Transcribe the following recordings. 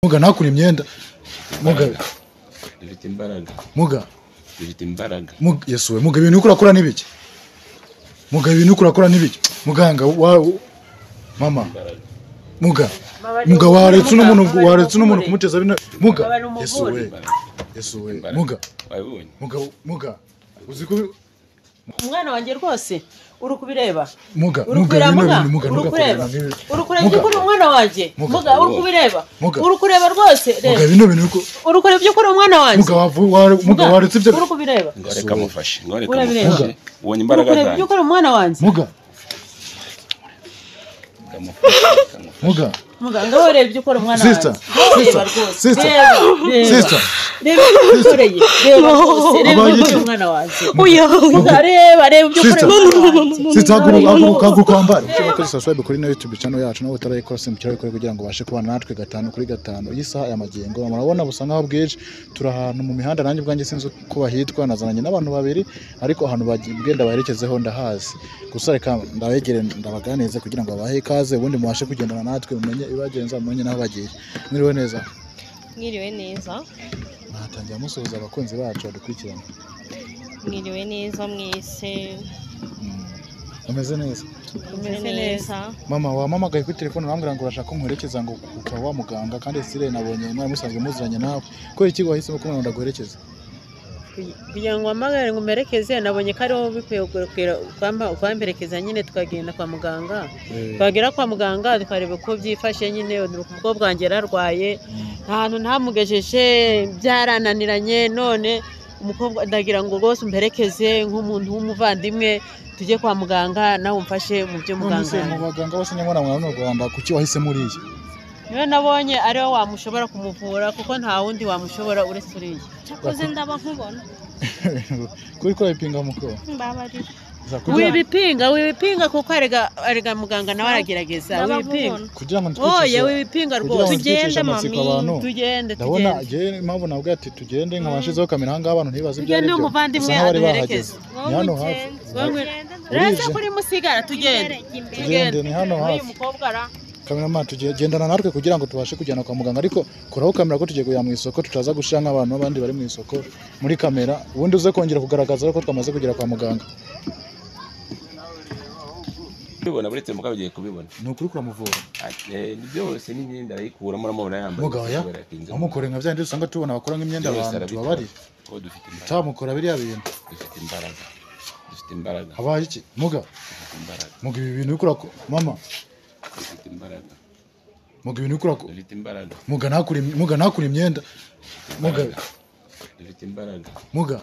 Muga ntakure imyenda. Muga dufite imbaraga. Muga dufite imbaraga. Muga Yesu we, muga ibintu urakora nibiki? Muga ibintu urakora nibiki? Muganga wa mama. Muga muga waretse uno muntu, waretse uno muntu kumuteza bino. Muga Yesu we, Yesu we, muga wabibonye. Muga muga uziko umwana wanjye rwose uri kubireba. Muga muga bino muga uri kureba by'ukuri umwana wanjye. Muga uri kubireba, uri kureba rwose. Muga bino bintu uri kureba by'ukuri umwana wanjye. Muga waretse ibyo uri kubireba. Ngo reka mufashe, ngo reka mufashe. Ubonye imbaraga zanjye. By'ukuri umwana wanjye. Muga muga muga ngaho reba by'ukuri umwana wanjye. Sister, sister, sister, reba by'ukuri, reba rwose, reba by'ukuri umwana wanjye. Muga reba, reba by'ukuri umwana wanjye. Sister, haguruka wambare. Ushobora subscribe kuri no YouTube channel yacu nawe utarayikora simbukira bikore kugira ngo ubashe kubana natwe 5 kuri 5. Iyi saha ya magingo murabona busa nkaho bwije, turi ahantu mu mihanda nanjye ubwanjye sinzi ko bahitwa, nazananye n'abantu babiri ariko ahantu bagenda baherekezeho ndahazi. Gusa reka ndabegere ndabaganirize kugira ngo babahe ikaze ubundi mubashe kugendana natwe mumenye ibagenza mumenye naho bagiye. Mwiriwe neza. Mwiriwe neza. Natangira musuhuza abakunzi bacu badukurikirana. Mwiriwe neza mwese. Umeze neza? Umeze neza. Mama wamamagaye kuri telefone urambwira ngo urashaka nkwerekeza ngo kwa wa muganga kandi sire nabonye mwari musanzwe muziranye nawe. Ko iki wahisemo ko mwana ndaguherekeza? Kugira ngo wamagare ngo umerekeze nabonye ko ariho bikwiye kwamperekeza nyine tukagenda kwa muganga. Twagera kwa muganga tukareba uko byifashe nyine. Umukobwa wanjye yararwaye nta hantu ntamugejeje byarananiranye, none umukobwa ndagira ngo rwose umperekeze nk'umuntu w'umuvandimwe tujye kwa muganga nawe umfashe mu byo muganga. Mu baganga bose nyamara mwana mu Rwanda kuki wahisemo uriya? Niwe nabonye ariwe wamushobora kumuvura kuko nta wundi wamushobora uretse uriya. Cyakoze ndaba nkubona. Kuri ko ipinga muko. Mbabarira. Wibipinga, wibipinga kuko arega muganga nawe aragerageza. Wibipinga. Kugira ngo ntitwicishe. Oya wibipinga rwose. Tugende mami. Tugende. Ndabona je impamvu nabwo ati tugende nkabashizeho kamera hanga abantu ntibaze ibyo ari byo. Tugende umuvandimwe aduherekeze. Ni hano hafi. Reza kuri musigara tugende. Tugende ni hano hafi. Umukobwa ra. Kameraman tugendana natwe kugira ngo tubashe kujyana kwa muganga, ariko kuraho kamera ko tugiye kujya mu isoko tutaza gushira nk'abantu abandi bari mu isoko muri kamera, ubundi uze kongera kugaragaza ko twamaze kugera kwa muganga. Kubibona buretse muga bigiye kubibona. Ni ukuri kuramuvura. Byose n'imyenda arayikuramo uramubona yambaye. Muga oya. Amukore nka byandi usanga tubona bakora nk'imyenda abantu tubabari. Ko dufite imbaraga. Tamukora biriya bintu. Dufite imbaraga. Dufite imbaraga. Habaye iki? Muga. Dufite imbaraga. Muga ibi bintu bikora mama. Dufite imbaraga. Muga ibintu bikora dufite imbaraga. Muga ntakure, muga ntakure imyenda. Muga dufite imbaraga. Muga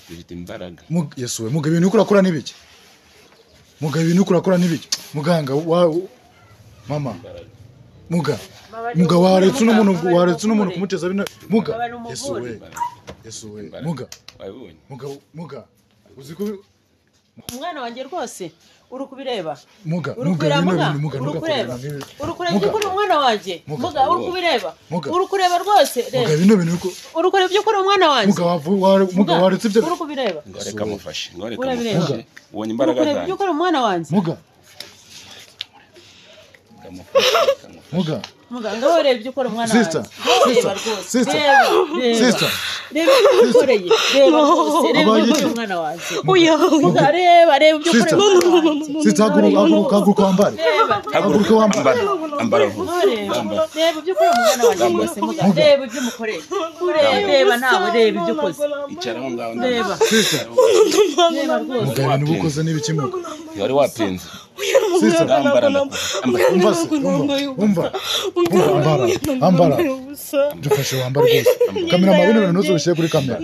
dufite imbaraga. Muga Yesu we, muga ibintu urakora nibiki? Muga ibintu urakora nibiki? Muganga wa mama. Muga muga waretse uno muntu, waretse uno muntu kumuteza bino. Muga Yesu we, Yesu we, muga wabibonye. Muga muga uziko umwana wanjye rwose uri kubireba. Muga muga bino muga uri kureba by'ukuri umwana wanjye. Muga uri kubireba, uri kureba rwose. Muga bino bintu uri kureba by'ukuri umwana wanjye. Muga waretse ibyo uri kubireba. Ngo reka mufashe, ngo reka mufashe. Ubonye imbaraga zanjye. By'ukuri umwana wanjye. Muga muga muga ngaho reba by'ukuri umwana wanjye. Sister, sister, sister, reba by'ukuri, reba rwose, reba by'ukuri umwana wanjye. Muga reba, reba by'ukuri umwana wanjye. Sister, haguruka wambare. Haguruka wambare. Ambara vuba. Reba by'ukuri umwana wanjye rwose. Muga reba ibyo umukoreye. Reba nawe reba ibyo ukoze. Icara aho ngaho. Reba. Sister, reba rwose. Muga ibintu ukoze n'ibiki muga? Wari wapinze. Sister, ambara. Umva umva. Ambara, ambara. Dufashe wambare rwose. Kamera bino bintu ntuzubishyire kuri kamera.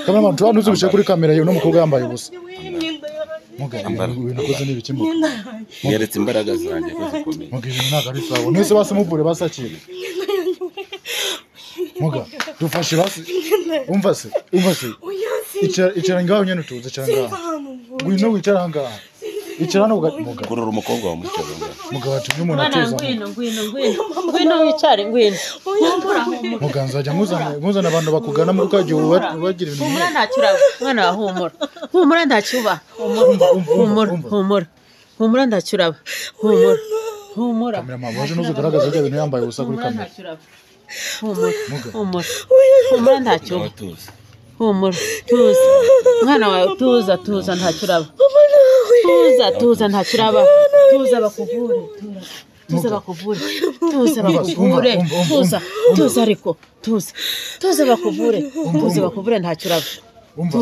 Kamera tuba ntuzubishyire kuri kamera uno mukobwa yambaye ubusa. Muga ibintu ukoze n'ibiki muga? Yeretse imbaraga zanjye ko zikomeye. Muga ibintu ntabwo ari sawa. Mwese basi muvure basakire. Muga dufashe basi. Umva se, umva se. Icara ngaho nyene utuze, icara ngaho. Ngwino wicara ngaha. Icara hano muga. Kurura umukobwa wa mucyo ngaho. Muga watumye umuntu atuza. Ngwino ngwino ngwino. Ngwino wicare ngwino. Muga nzajya nkuzana abantu bakugana mu rukagiye ubagira ibintu. Humura ntacyo uraba. Mwana wa humura. Humura ntacyo uba. Humura humura. Humura ntacyo uraba. Humura. Humura. Kamera waje nuzugaragaza ibyo bintu yambaye ubusa kuri kamera. Humura, humura, humura ntacyo uba. Humura, tuza. Mwana wawe tuza, tuza ntacyo uraba. Tuza, tuza ntacyo uraba. Tuza bakuvure, tuza bakuvure, tuza bakuvure, tuza, tuza ariko, tuza, tuza bakuvure, tuza bakuvure ntacyo uraba. Umva,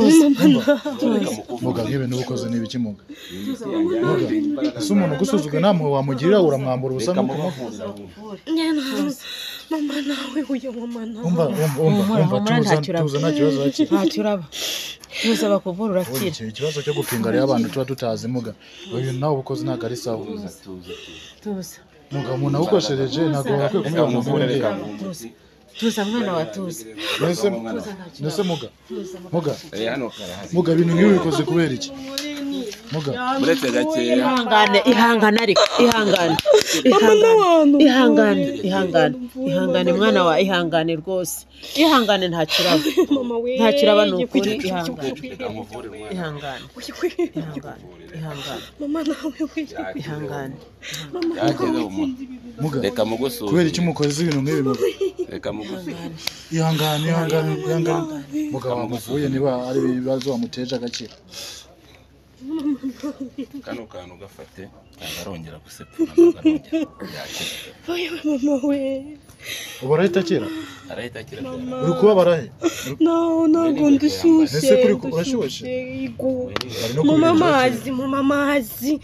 muga nk'ibintu uba ukoze ni ibiki muga? Muga, ese umuntu ugusuzuguye nta mpuhwe wamugirira, uramwambura ubusa nk'uko Mama nawe uyu mama nawe. Umva, umva, umva, umva, tuza, tuza nta kibazo hakiri. Ntacyo uraba. Tuza bakuvura urakira. Ikibazo cyo gupinga rero abantu tuba tutazi muga. Uyu nawe ubukoze ntabwo ari sawa. Tuza. Muga umuntu awukoshereje ntabwo wakwiye kumubona ngo Tuza. Tuza mwana wa tuza. Nese muga. Muga. Muga ibintu nk'ibi bikoze kubera iki? Muga. Muretse gakeya. Ihangane, ihangane ariko, ihangane. Ihangane, ihangane, ihangane. Ihangane mwana wa, ihangane rwose. Ihangane ntacyo uraba. Ntacyo uraba ni ukuri, ihangane. Ihangane. Ihangane. Ihangane. Mama nawe we. Ihangane. Muga. Reka mugusuzume. Kubera iki mukoze ibintu nk'ibi muga? Reka mugusuzume. Ihangane, ihangane, ihangane. Muga wamuvuye niba ari ibibazo wamuteje agakira. Kano kantu gafate ntabwo arongera gusepfura, ntabwo arongera yakira. Mama we. Ubu arahita akira? Arahita akira. Uri kubabara he? No, ntabwo ndishyushye. Ese kuri urashyushye? Mama amazi, mama amazi.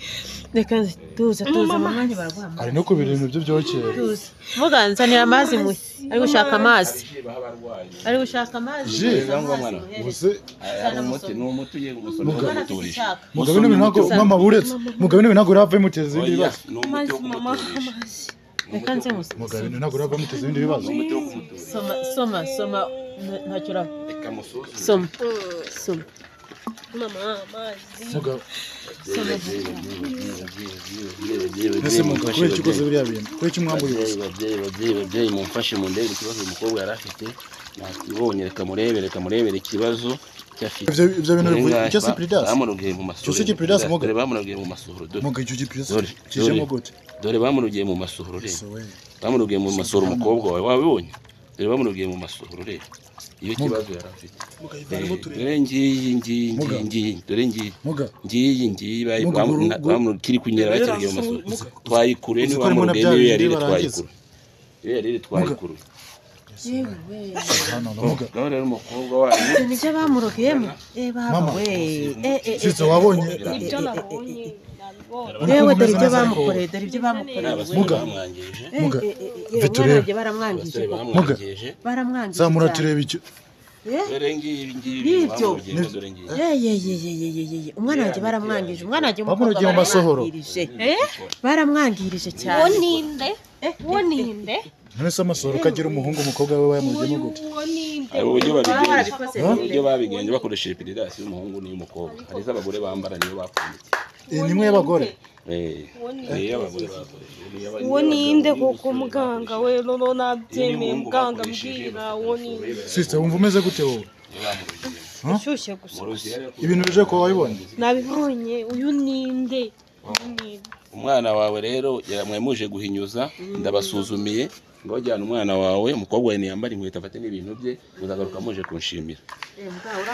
Reka tuza, tuza mama baraguha. Ari no kubira ibintu byo byokera. Tuza. Muga nzanira amazi mwe. Ari gushaka amazi. Ari gushaka amazi. Je, ubuse umuti ni umuti ugiye kumuturisha. Mugabe n'ibintu ntabwo mama buretse. Mugabe n'ibintu ntabwo urava imuteza ibindi bibazo. Ni umuti wo kumuturisha. Reka nze musa. Mugabe n'ibintu ntabwo urava imuteza ibindi bibazo. Soma, soma, soma ntacyo urava. Reka musuzume. Soma. Soma. Mama amazi. Mugabe. Ese muga kubera iki ukoze biriya bintu? Kubera iki mwambuye ubusa? Babyeyi, mumfashe mundebe ikibazo umukobwa yari afite. Nakibonye, reka murebere, reka murebere ikibazo cyafite. Ibyo bintu bivuye icyo si Pridas? Bamurugiye mu masohoro. Icyo si Pridas muga? Dore bamurugiye mu masohoro. Muga icyo Pridas kijemo gute? Dore bamurugiye mu masohoro rero. Bamurugiye mu masohoro umukobwa wawe wabibonye? Dore bamurugiye mu masohoro rero. Iyo kibazo yari afite. Dore ngiyi ngiyi ngiyi dore ngiyi. Ngiyi ngiyi kiri kunyera bakiriye mu masohoro. Twayikure ni bamurugiye niyo yari twayikure. Iyo yari twayikure. Muga. Dore umukobwa wanyu. Nibyo bamurugiyemo. Baba we. Sitse wabonye. Nibyo nabonye. Yewe dore ibyo bamukoreye, dore ibyo bamukoreye. Muga. Muga. Viturebe. Baramwangije. Muga. Baramwangije. Zamura turebe icyo. Dore ngiyi ngiyi. Nibyo. Ye. Umwana wanjye baramwangije. Umwana wanjye bamurugiye mu masohoro. Baramwangirije cyane. Uwo ninde? Uwo ninde? None se amasohoro kagira umuhungu umukobwa we bayamurugiyemo gute? Hari uburyo babigenje. Uburyo babigenje bakoresheje Pridas y'umuhungu n'iy'umukobwa. Hari iz'abagore bambara niyo bapfundikiye. Ni imwe y'abagore. Y'abagore bakoresheje. Uwo ninde koko muganga we? Noneho nabyemeye muganga mbwira uwo ninde. Sister wumva umeze gute wowe? Ashyushye gusa. Ibintu bije ko wabibonye? Nabibonye. Uyu ninde? Umwana wawe rero yaramwemuje guhinyuza, ndabasuzumiye ngo jyana umwana wawe umukobwa wawe ntiyambara inkweto afate n'ibintu bye, uzagaruka muje kunshimira.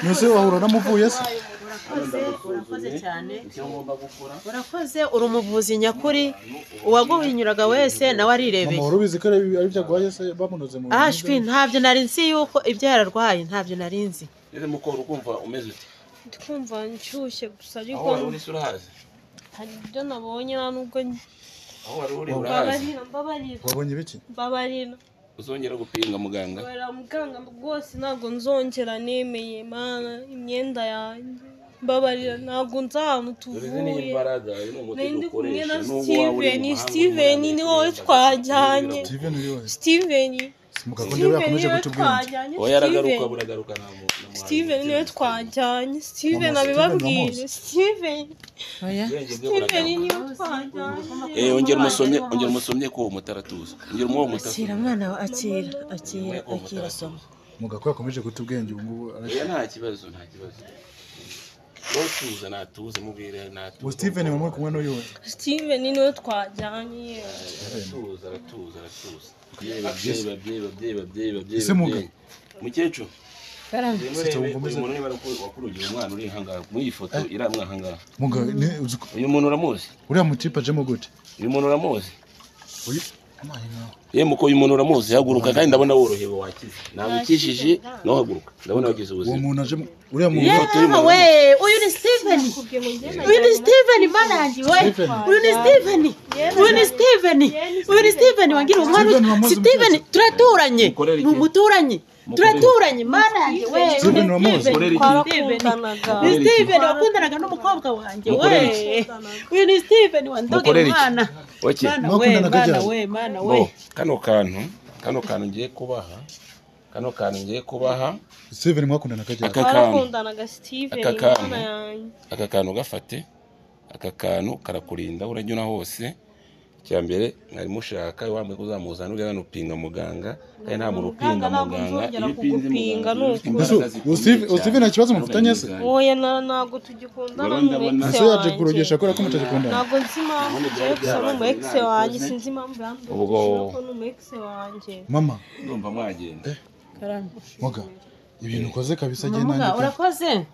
Nese wahura namuvuye se? Urakoze cyane. Urakoze, uri umuvuzi nyakuri, uwaguhinyuraga wese nawe arirebeye. Mama urubizi ko ari byo agwaye se bamunoze mu. Ashwi ntabyo nari nzi yuko ibyo yararwaye, ntabyo nari nzi. Ese mukoro ukumva umeze ute? Ndikumva nshyushye gusa ariko aho wari uri urahazi? Hari ibyo nabonye nta nubwo aho wari uri urahazi. Mbabarira. Wabonye ibiki? Mbabarira. Uzongera gupinga muganga? Mbabarira muganga rwose ntabwo nzongera, nemeye mana imyenda yanjye. Mbabarira ntabwo nzi ahantu tuvuye. Ndi kumwe na Steven, Steven ni wowe twajyanye. Steven. Oya aragaruka buragaruka Steven niwe twajyanye. Steven abibabwire. Steven. Oya. Steven niwe twajyanye. Ongera umusomye ko umutaratuza. Ongera umuwo mutatu. Akira mwana wa, akira, akira, akira soma. Muga ko yakomeje gutubwenge ubu ngubu. Oya nta kibazo, nta kibazo. Tuza natuze mubwire natuze. Steven muri kumwe n'uyu we. Steven niwe twajyanye. Aratuza, aratuza, aratuza. Babyeyi, babyeyi, babyeyi, babyeyi, babyeyi, Ese muga? babyeyi. Mukecuru, Sita wumva uyu umeze muntu niba wakurugiye umwana uri ahangaha muri iyi foto iri ahangaha, muga ni uzi ko- uyu muntu uramuzi? Uriya mutipe ajemo gute? Uyu muntu uramuzi? Uyu amaye nkawe. Ye muko, uyu muntu uramuzi? Haguruka, kandi ndabona worohewe, wakize, nagukijije nawe haguruka, ndabona wagize Uwo ubuzima. muntu ajemo, uriya muntu. Iyi foto y'uyu muntu We, uyu ni Steven, uyu ni Steven, mana yanjye we. Steven. Uyu ni Steven, uyu ni Steven, uyu ni Steven wangira umwana. Steven wamuzi? Steven turaturanye. Mukorere Ni iki? umuturanyi, turaturanye, mana yanjye we. Steven wamuzi? Mukorere iki? Twarakundanaga. Ni Steven wakundanaga n'umukobwa wanjye we. Mukorere Uyu ni Steven wandogeye Mukorere iki? umwana. Okay. Mana we, Mwakundanaga mana ryari? we, mana we. Bo, kano kantu ngiye kubaha. Steven mwakundanaga ryari? Aka kantu, Twarakundanaga Steven, Aka kantu. mana yanjye. Aka kantu gafate, aka kantu karakurinda aho urajya hose. Icya mbere mwari mushaka wambaye kuzamuzana uriya hano upinga muganga, kandi nta muntu upinga Muganga, ntabwo muganga. nzongera Iyo upinze kugupinga, muganga, ni ufite ukuri. imbaraga Ese zikomeye ubu Steven cyane. nta kibazo mufitanye se? Oya, ntabwo tugikundana, Rero ni ndabona- umu ex Ese yaje wanjye. kurogesha kubera ko mutagikundana? Ntabwo nzi impamvu ngiye gusa ni umu ex wanjye, sinzi impamvu Ubwo- yandukije ko ni umu ex wanjye. Mama. Ndumva mwagenda. Muga, ibintu ukoze kabisa jye Muga, nanjye pe. urakoze.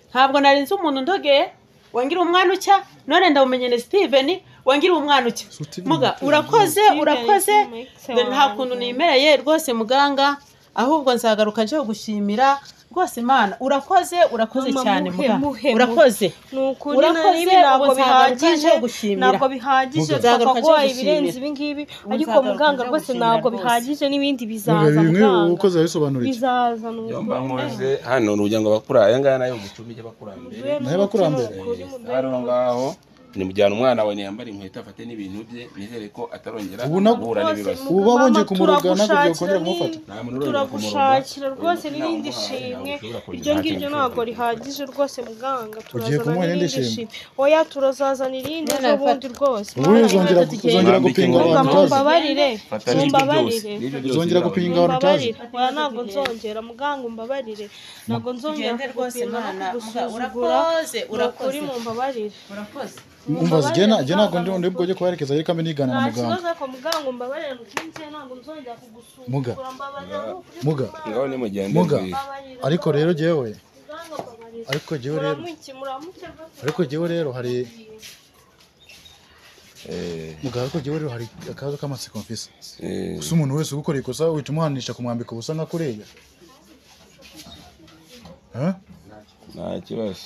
Ntabwo nari nzi umuntu ndogeye wangira umwana ucya, none ndawumenye ni Steven wangira umwana ucya. Steven Muga, umuturanyi. urakoze, Steven urakoze. ni umu ex Dore nta wanjye. kuntu nimereye rwose muganga, ahubwo nzagaruka nje kugushimira rwose. Imana, urakoze, urakoze Mama, cyane muhe, muga. muhe, muhe. Urakoze. Ni ukuri Urakoze, nari ibi ntabwo ubu nzagaruka bihagije, nje kugushimira. ntabwo bihagije, Muga. Nzagaruka nje twakaguhaye kugushimira. ibirenze ibi ngibi, Ubu ariko nzagaruka muganga nje rwose kugushimira ntabwo rwose. bihagije, n'ibindi Muga, bizaza bimwe muganga. ukoze bisobanura iki? Bizaza ni Iyo mba ukuri. nkoze hano ni ukugira ngo abakura aya ngaya nayo gucumi y'abakurambere. Nayo abakurambere? Hano ngaho nimujyana umwana wawe niyambare inkweto, afate n'ibintu bye, nizere ko atarongera Ubu guhura Rwose n'ibibazo. Ubu mama, babongeye kumuroga, ntabwo byakongera turagushakira kumufata? Nta muntu urongera kumuroga. Turagushakira rwose Uyu n'irindi ntawe shimwe. ushobora kongera Iryo ngiryo nta kintu ntabwo ushobora rihagije rwose muganga, Ugiye turazana kumuha irindi n'irindi shimwe? shimwe. Oya, turazazana irindi None ejo bundi rwose. Ubu uzongera Tugende. uzongera gupinga Muga, abantu utazi? Mumbabarire, Fata n'ibyo byose, mumbabarire. n'ibyo byose Uzongera birabaye. gupinga abantu utazi? Mumbabarire, oya ntabwo nzongera muganga, umbabarire, ntabwo nzongera Tugende rwose kugupinga no Mana, muga, kugusuzugura. urakoze, Ni ukuri urakoze. mumbabarire. Urakoze. Umva, jye ntabwo ndi bwojye kubaherekeza, ariko ambe nigana na Nta muganga. kibazo, ariko muganga umbabarire, ntukinze, ntabwo nzongera Muga. kugusuzugura, mbabarira ni ukuri. Muga. Ngaho nimugende Muga. rwiza. Mbabarira. Ariko rero jyewe, Muganga, mbabarira. ariko jyewe rero, Muramuke, muramuke rwose. ariko jyewe rero hari Eh, muga, ariko jyewe rero hari akabazo k'amatsiko mfise. eh. Gusa umuntu wese ugukora ikosa uhita umuhanisha kumwambika ubusa nka kuriya? Ha? Nta kibazo.